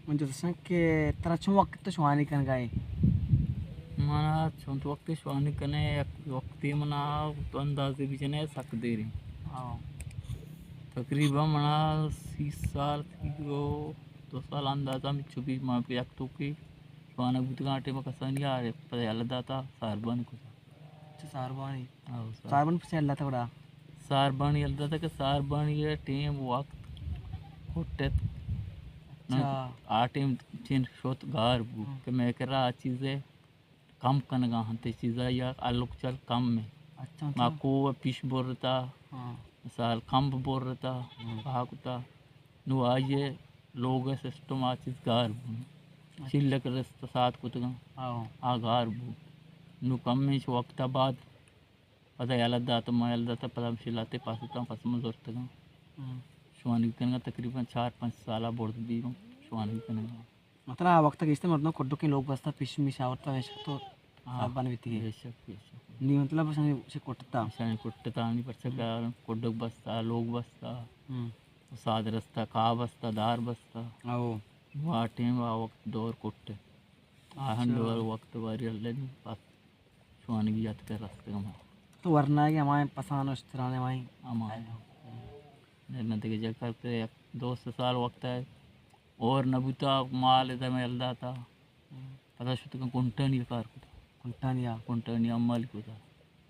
من جست کناں کہ ترا چون وقت شوانی کنگا ایں؟ منا چون وقت شوانی کنے، یک وقتی منا تو اندازے بجنے سک دیریں۔ ہاں۔ تقریباً منا سی سال تھی گو، دو سال اندازہ مچو بھی ما یک توکی شوانگ بوتگاں، ٹیم کسانی آ پدا یلہ داتا ساربانی کتا۔ اچھا، ساربانی۔ ہاں، سار- ساربانی پچھے یلہ داتا گڑا؟ ساربانی یلہ داتا کہ ساربانی ٹیم وقت کٹت۔ اچھا۔ آ ٹیم چین شوت گار بو ہاں۔ کہ میں کرا آ چیزے کم کنگا ہنتے چیزا یا الک چل کم میں۔ اچھا، ما اچھا۔ کو پیش برتا، ہاں۔ مثال کمپ برتا، ہاں۔ پاکتا۔ نو آئیے لوگ سسٹم آ چیز گار بو۔ اچھا۔ چلک رست سات کتگاں۔ ہاں۔ آ گار بو۔ نو کم میں وقت بعد پدا یلہ دات، ما یلہ دات، پدا ہمشی لاتے پاستا پس من زرتگاں۔ ہاں۔ شوانگی کنگا تقریباً چار پنچ سالا برد بیگم شوانگی کنگا۔ مطلب آ وقت گیشتر مردم کڈکیں لوگ بستا پیش میش آورتا، ہمیش تو ہاں۔ سربان بیتی۔ بے شک، بے شک۔ نی مطلب بس ہمیں سے کٹتا۔ ہمیں کٹتا، نی پرچہ ہم۔ کڈک بستا، لوگ بستا، ہم۔ ساد رستا، کا بستا، دار بستا۔ او۔ وا ٹیم آ وقت دور کٹ۔ آ ہم اچھا۔ دور وقت باری اللہ نی بس شوانگی یاد کر رست ما۔ تو ورنا کہ ہمائیں پسان اشترانے ہمائیں۔ ہمائیں۔ نہ دگہ جگہ کرتے یک دو سے سال وقت ہے۔ اور نہ بوتا، مال دم یل داتا۔ ہم۔ پدا شتگاں کنٹانی کار کتا۔ کنٹانی آ؟ کنٹانی امالی کتا۔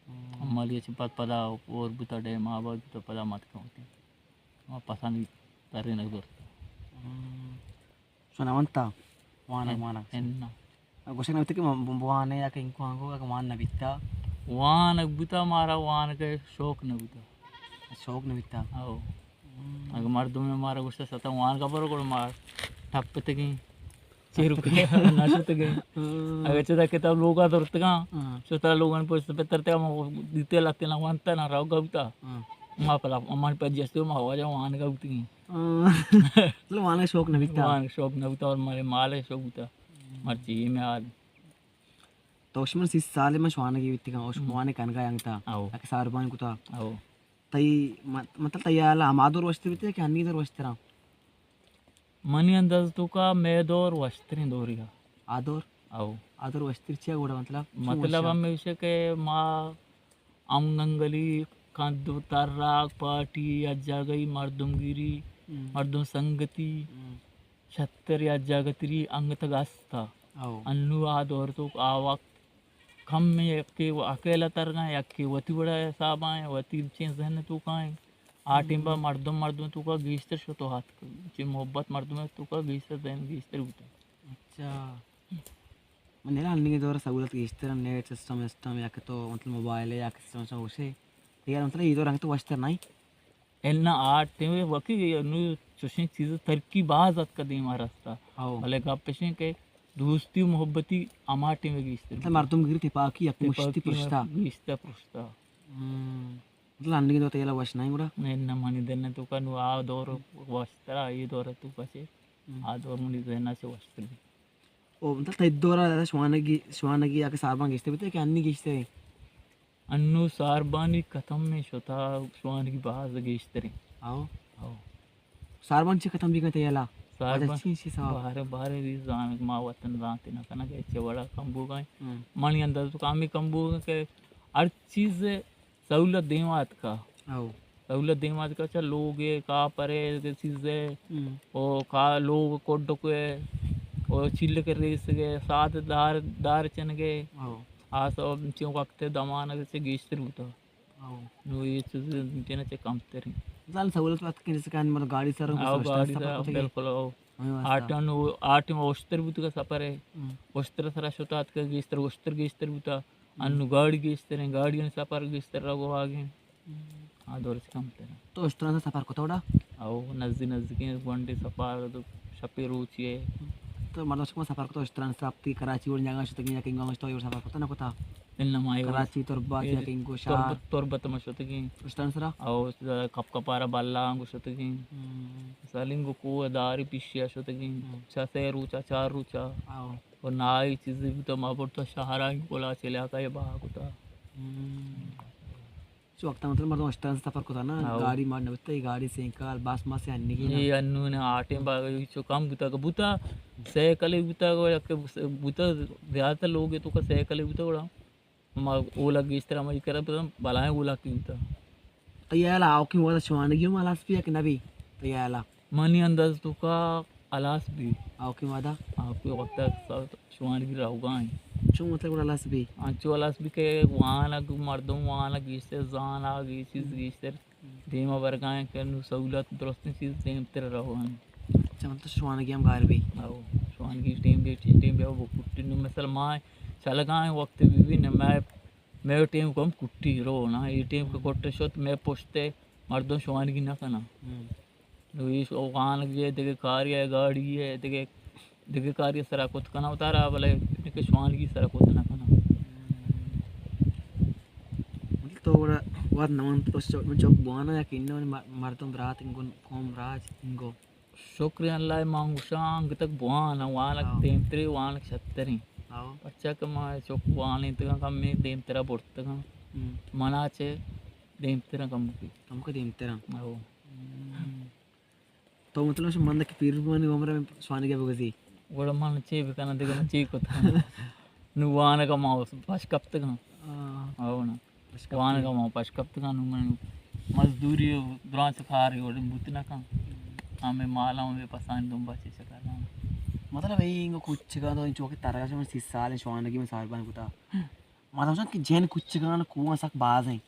ہم۔ امالی چہ پد پدا اور بوتا، ڈیم آباد بوتا، پدا مات کمتی۔ ما پسانی ترینگ درتا۔ ہم۔ شنونتا؟ وانگ ان-، مانگ؟ اناں۔ گوشگ نہ بیت کہ من بوانے یا کہ انکو آنگو یا کہ وان نہ بیتا؟ وانگ بوتا، مارا وانگ شوق نہ بوتا۔ شوق نہ بیتا؟ او۔ ہم۔ اگہ مردم مارا گوشتا ستا وانگا برو، گڑا ما ٹپتگیں۔ چیر نہ شتگیں۔ ہم۔ اگہ چدا کتاب لوگا درتگاں، ہم۔ چو ترا لوگانی پشت پترتگاں، ما دیتے لاتینا وانتا نہ روگا بوتا۔ ہم۔ ما پلا، امان پہ جستو ما واجہ وانگا بوتگیں۔ ہم۔ مطلب وانگ شوق نہ بیتا؟ وانگ شوق نہ بوتا اور مارے مال شوق بوتا۔ مرچی یہ میں حال۔ تو شمن سی سال من شوانگی بیتگاں، اور ہم۔ شوانگ کنگا ینگتا۔ او۔ اکہ ساربان کتا۔ او۔ تئی م-، مطلب تئی حالا ہما دور وشتر بیتے کہ ہنی دور وشتراں؟ منی انداز توکا مئے دور وشتریں دوری آ۔ آ دور؟ او۔ آ دور وشتر چیا گوڑا مطلب؟ چون مطلب وشا؟ ہمیش کہ ما ہم گنگلی کند و تراک پارٹی یا جاگہی مردم گیری، ہم۔ مردم سنگتی، ہم۔ شتر یا جاگہ تری انگتگ استا۔ او۔ انو آ دور توک آ وقت کم یکے و اکیلا ترگاں، یکے وتی وڑا حسابا ایں، وتی چین ذہن توکا ایں۔ آ ٹیم با ہم۔ مردم، مردم توکا گیشتر شتو ہاتک، چہ محبت مردم توکا گیشتر ذہن گیشتر بوتا۔ اچھا۔ من نیلا ہنی دور سہولت گیشتر، نیٹ سسٹم، سسٹم یا کہ تو مطلب موبائل یا کہ سسٹم سسٹم گوشے۔ یار مطلب یہ دور انگت وشتر نہیں۔ اناں آ ٹیم وقتی نو چوشیں چیز ترقی باز اتکا دیما رستا۔ ہو۔ بلے گپ اشیں کہ دوستی و محبتی ہما ٹیم گیشتر مطلب بوتا۔ مردم گری تپاکی یک مشتی تپاکی پرشتا۔ گیشتر پرشتا۔ ہم۔ مطلب ہنی دور تیلا وش نہیں گڑا؟ نہیں، نہ منی دن توکا نو آ دور وشترا، یہ دور توکا چے۔ ہم۔ آ دور منی ذہنا چے وشتر۔ او مطلب تئی دورا شوانگی، شوانگی یا کہ ساربان گیشتر بیتے کہ ہنی گیشتر؟ انو ساربانی ختم میں شتا، شوانگی باز گیشتریں۔ آو۔ آو۔ ساربان چی ختم بیگا تئی حالا؟ ساربان وجہ چی، چی سبب؟ بارے، بارے بھی زان، ما وطن زانتے نہ کنگ، چہ وڑا کم بوگا ایں۔ ہم۔ منی انداز تو کامی کم بوگا کہ ہر چیز سہولت دیما اتکا۔ آو۔ سہولت دیما اتکا، چہ لوگے، کاپرے، چیزے، ہم۔ او کا لوگ کڈکے، او چیلک ریسگے، ساد دار، دار چنگے۔ آو۔ آ سبب چہ وقت دمانگ چہ گیشتر بوتا۔ آو۔ نو یہ چیز دینا چہ کمتریں۔ زان سہولت وقت کہ جیسے کہ مطلب گاڑی سر آو، گاڑی سر، بالکل، آو۔ ہمیں واسطہ۔ آٹن و، آٹن اوشتر بوتا سفر ہے۔ ہم۔ اوشتر سرا شتا اتکا گیشتر، اوشتر گیشتر بوتا۔ انو گاڑی گیشتریں، گاڑی سفر گیشتر رگو آگیں۔ ہم۔ آ دور چہ کمتر۔ تو اشتران سے سفر کتا وڑا؟ او، نزدیک نزدیکیں گونڈے سفر تو شپے روچی ہے۔ تو مردم شما سفر کتا اشتران سے، اپتی کراچی وڑ جگہ شتگیں یا کنگو مشتو سفر کتا نہ کتا؟ اناں ما کراچی، تربت یا کنگو شہر؟ تربت، تربت ما شتگیں۔ اشتران سرا؟ او، کپ کپارا بلا انگو شتگیں۔ ہم۔ سالنگو کو داری پیشیا شتگیں۔ ہم۔ چا سے روچا، چار روچا۔ او۔ و نائی چیزی بوتا ما برتا شہرانی کلا چہ علاقہ بہا کتا۔ ہم۔ وقت مطلب مردم اشتران سفر کتا نا، ہاؤ۔ گاڑی مار نہ بیتا، یہ گاڑی سینکل، بس مس ہنگی نا۔ یہ انو نے آٹیں باغ چو کم بوتا کہ بوتا، سائیکل بوتا کہ یک بوتا زیادہ تر لوگ تو کا سائیکل بوتا گڑا۔ ما اولا گیشتر ہمائی کرا بزن بلائیں اولا کی بوتا۔ تو یہ الا آوکی وقت شوانگی ہم ہلاس بی کہ نبی؟ تو یہ الا منی انداز تو کا ہلاس بی۔ آوکی وعدہ؟ آوکی وقت شوانگی روگا ہیں۔ چون مطلب گڑا ہلاس بی؟ انچو ہلاس بی کہ وانگ مردم وانگ گیشتر زانگ یہ چیز گیشتر دیما برگائیں کہ نو سہولت درستیں چیز دیمتر روگا ہیں۔ اچھا، مطلب شوانگی ہم گار بی؟ او، شوانگی ٹیم بی، ٹیم بی، او کٹی نو مثلا ما چلگائیں وقت بی بی نہ میں، میں ٹیم کم کٹی رو نا، یہ ٹیم کہ کٹ شت میں پشتے مردم شوانگی نہ کنا۔ ہم۔ نو ایش اوغان گے دگہ کاری ہے، گاڑی ہے، دگہ، دگہ کاری سرا کت کنا اتارا، بلے کہ شوانگی سرا کت نہ کنا۔ تو وڑا وقت نمان تو چوک، چوک بوانا یا کہ انو مردم برات انگو، قوم راج انگو؟ شکر اللہ، ما گوشاں انگتک بوان، وانگ ہاں۔ دیمترے، وانگ شتریں۔ ہاں۔ پرچا کہ ما چوک وانینتگاں کمے دیمترا برتگاں۔ ہم۔ منا چہ دیمترا کمکے۔ کمکے دیمترا۔ ہاں۔ ہم۔ تو مطلب شو من کہ پیر بوانی عمر میں سوانگے بگزی۔ گڑا من چے بکناں دگہ من چے کتاں؟ نو وانگا ما پش کپتگاں۔ ہاں۔ ہاں نا۔ پش کپتگاں۔ وانگا ما پش کپتگاں، نو من مزدوری و درانچ کار وڑیں بوت نہ کن۔ ہمیں مالاں ہمیں پسانی دنبا چے چکر۔ مطلب اے انگو کچکاں تو چوکہ ترگا شما سی سال شوانگی میں سال بان کتا۔ مطلب کہ جن کچکاں کوہاں سک باز ہیں۔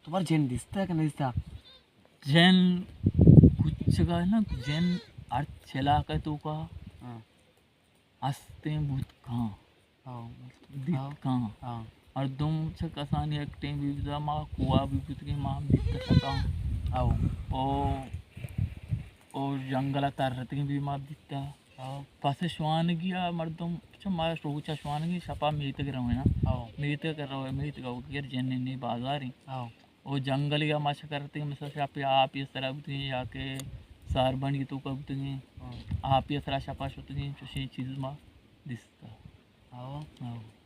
تو بار جن دیستا کہ نہ دیستا؟ جن کچکا ہے نا، جن ہر چلاکہ تو کا ہاں۔ ہستیں بوت کاں۔ ہاں۔ دیت ہاں۔ کاں۔ ہاں۔ مردم چہ کسانی یک ٹیم بی بوتا، ما کوہا بی بوتگیں، ما ہم دیت کاں۔ ہاں۔ او، او جنگل ء ترتگیں بی ما دیتا۔ ہاں۔ پس شوانگی ء مردم، چہ ما روچ ء شوانگی شپا میتگ رویں نا۔ ہاں۔ میتگ رویں، میتگ ء گر جنین بازاریں۔ ہاں۔ او جنگلے ء ما چکر اتیں، مثلاً شپ ء آپی ء سرا بوتگیں یا کہ ساربانی توکا بوتگیں، ہاں۔ آپی ء سرا شپا شتگیں، چوشیں چیز ما دیستا۔ ہاں۔ ہاں۔